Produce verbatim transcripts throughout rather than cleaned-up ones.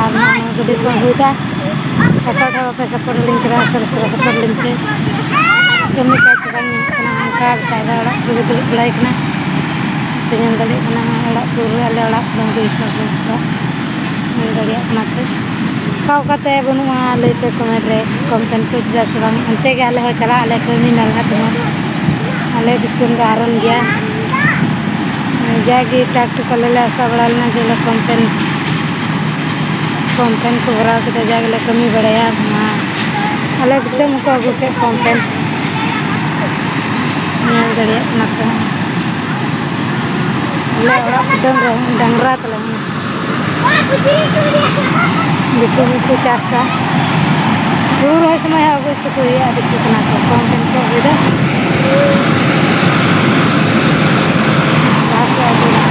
ᱟᱨ ᱱᱚᱣᱟ ᱜᱟᱹᱰᱤ ᱠᱚ ᱟᱹᱜᱩᱭᱮᱫᱟ᱾ ᱥᱟᱯᱳᱨᱴ ᱦᱚᱸ ᱵᱟᱯᱮ ᱥᱟᱯᱳᱨᱴ ᱟᱹᱞᱤᱧ ᱠᱟᱱᱟ, ᱥᱚᱨᱮᱥ ᱥᱚᱨᱮᱥ ᱥᱟᱯᱳᱨᱴ ᱟᱹᱞᱤᱧ ᱯᱮ᱾ ᱠᱟᱹᱢᱤ ᱠᱟᱡᱽ ᱵᱟᱝ ᱧᱟᱢᱚᱜ ᱠᱟᱱᱟ, ᱚᱱᱠᱟ ᱵᱮᱠᱟᱨ ᱚᱲᱟᱜ ᱠᱚᱨᱮ ᱫᱩᱲᱩᱵ ᱵᱟᱲᱟᱭ ᱠᱟᱱᱟ᱾ ᱯᱮ ᱧᱮᱞ ᱫᱟᱲᱮᱭᱟᱜ ᱠᱟᱱᱟ, ᱚᱲᱟᱜ ᱥᱩᱨ ᱨᱮ, ᱟᱞᱮ ᱚᱲᱟᱜ ᱰᱟᱹᱝᱨᱤ ᱠᱚ ᱟᱹᱜᱩ ᱠᱚᱣᱟ᱾ ᱧᱮᱞ ᱫᱟᱲᱮᱭᱟᱜ ᱠᱟᱱᱟ ᱯᱮ᱾ ᱚᱠᱟ ᱚᱠᱟᱛᱮ ᱵᱟᱹᱱᱩᱜᱼᱟ, ᱞᱟᱹᱭ ᱯᱮ ᱠᱚᱢᱮᱱᱴ ᱨᱮ, ᱠᱚᱢᱯᱞᱮᱱ ᱠᱚ ᱪᱮᱫᱟᱜ ᱥᱮ ᱵᱟᱝ? ᱚᱱᱛᱮ ᱜᱮ ᱟᱞᱮ ᱦᱚᱸ ᱪᱟᱞᱟᱜ ᱟᱞᱮ ᱠᱟᱹᱢᱤ ᱱᱟᱞᱦᱟ ᱛᱮᱦᱚᱸ᱾ ᱟᱞᱮ ᱫᱤᱥᱚᱢ ᱫᱚ ᱟᱨᱚᱱ ᱜᱮᱭᱟ᱾ ᱡᱟᱜᱮ ᱴᱟᱠ ᱴᱩᱠ ᱟᱞᱮ ᱞᱮ ᱟᱥᱟ ᱵᱟᱲᱟ ᱞᱮᱱᱟ ᱡᱮ ᱠᱚᱢᱯᱞᱮᱱ, ᱠᱚᱢᱯᱞᱮᱱ ᱠᱚ ᱵᱷᱚᱨᱟᱣ ᱠᱮᱫᱟ, ᱡᱟ ᱜᱮᱞᱮ ᱠᱟᱹᱢᱤ ᱵᱟᱲᱟᱭᱟ᱾ ᱱᱚᱣᱟ ᱟᱞᱮ ᱫᱤᱥᱚᱢ ᱦᱚᱸᱠᱚ ᱟᱹᱜᱩ ᱠᱮᱫ ᱠᱚᱢᱯᱞᱮᱱ, ᱧᱮᱞ ᱫᱟᱲᱮᱭᱟᱜ ᱠᱟᱱᱟ ᱯᱮ᱾ ᱟᱞᱮ ᱚᱲᱟᱜ ᱠᱩᱰᱟᱹᱢ ᱨᱮ ᱰᱟᱝᱨᱟ ᱛᱟᱞᱮ ᱢᱮᱱᱟᱜᱼᱟ᱾ ᱫᱤᱠᱩ ᱜᱮᱠᱚ ᱪᱟᱥᱟ᱾ ᱦᱩᱲᱩ ᱨᱚᱦᱚᱭ ᱥᱚᱢᱚᱭ ᱦᱚᱸ ᱟᱹᱜᱩ ᱦᱚᱪᱚ ᱠᱚ ᱦᱩᱭᱩᱜᱼᱟ, ᱫᱤᱠᱩ ᱠᱟᱱᱟ ᱠᱚ, ᱠᱚᱢ ᱠᱚᱢ ᱠᱚ ᱟᱹᱜᱩᱭᱮᱫᱟ᱾ ᱪᱟᱥ ᱨᱮ ᱟᱹᱜᱩᱭᱮᱫᱟ᱾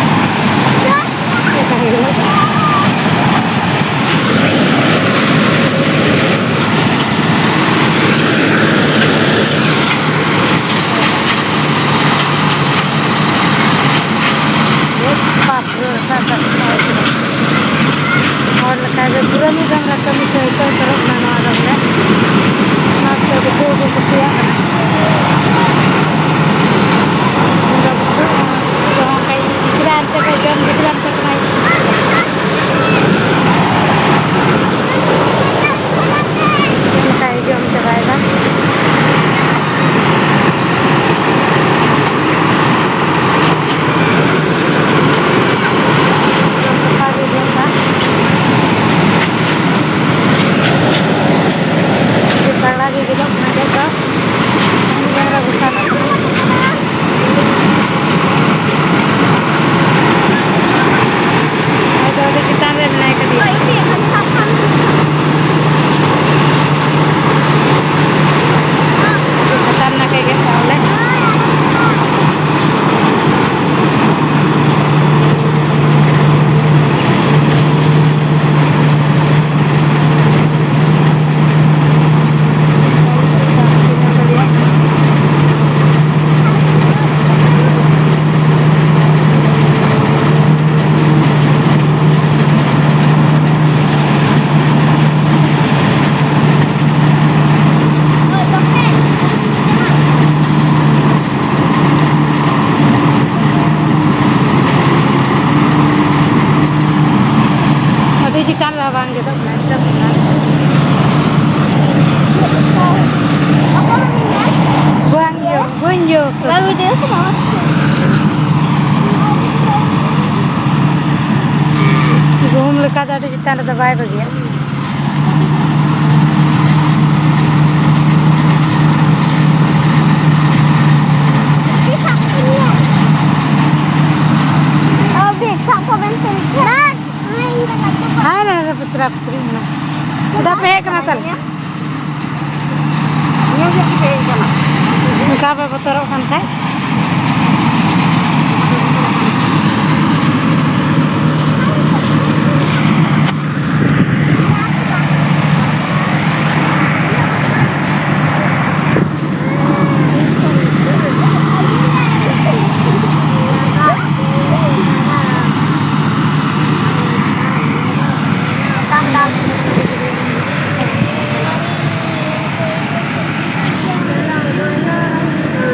ᱦᱚᱲ ᱞᱮᱠᱟᱜᱮ ᱯᱩᱨᱟᱹ ᱢᱤᱫ ᱫᱚᱢ ᱨᱮ ᱠᱟᱹᱢᱤ ᱠᱚ ᱮᱛᱚᱦᱚᱵ ᱩᱛᱟᱹᱨᱚᱜ ᱠᱟᱱᱟ ᱱᱚᱣᱟ ᱫᱚᱢ ᱨᱮ᱾ ᱚᱱᱟᱛᱮ ᱫᱤᱠᱩ ᱠᱚ ᱠᱩᱥᱤᱭᱟᱜ ᱠᱟᱱᱟ᱾ ᱤᱧ ᱫᱚ ᱵᱩᱥᱩᱵ ᱦᱚᱸ ᱠᱟᱹᱡ ᱜᱤᱫᱽᱨᱟᱹ ᱟᱱᱛᱮ ᱠᱚ ᱡᱚᱢ ᱜᱤᱫᱽᱨᱟᱹ ᱟᱱᱛᱮ ᱠᱚ ᱪᱮᱛᱟᱱ ᱨᱮ ᱵᱟᱝ ᱜᱮᱫᱚᱜ ᱠᱟᱱᱟ, ᱦᱤᱥᱟᱹᱵ ᱠᱟᱱᱟ᱾ ᱵᱟᱝ ᱜᱮ, ᱵᱟᱹᱧ ᱡᱚ ᱦᱚᱪᱚ᱾ ᱜᱩᱦᱩᱢ ᱞᱮᱠᱟ ᱫᱚ ᱟᱹᱰᱤ ᱪᱮᱛᱟᱱ ᱨᱮᱫᱚ ᱵᱟᱭ ᱵᱟᱹᱜᱤᱭᱟ᱾ ᱦᱟᱭ ᱨᱮ, ᱨᱮ, ᱯᱟᱪᱨᱟ ᱯᱟᱪᱨᱤ ᱢᱮᱱᱟᱜᱼᱟ᱾ ᱪᱮᱫᱟᱜ ᱯᱮ ᱦᱮᱡ ᱠᱟᱱᱟ ᱛᱟᱦᱞᱮ? ᱧᱮᱞ ᱧᱚᱜ ᱜᱮᱯᱮ ᱦᱮᱡ ᱠᱟᱱᱟ᱾ ᱚᱱᱠᱟ ᱯᱮ ᱵᱚᱛᱚᱨᱚᱜ ᱠᱟᱱ ᱠᱷᱟᱡ᱾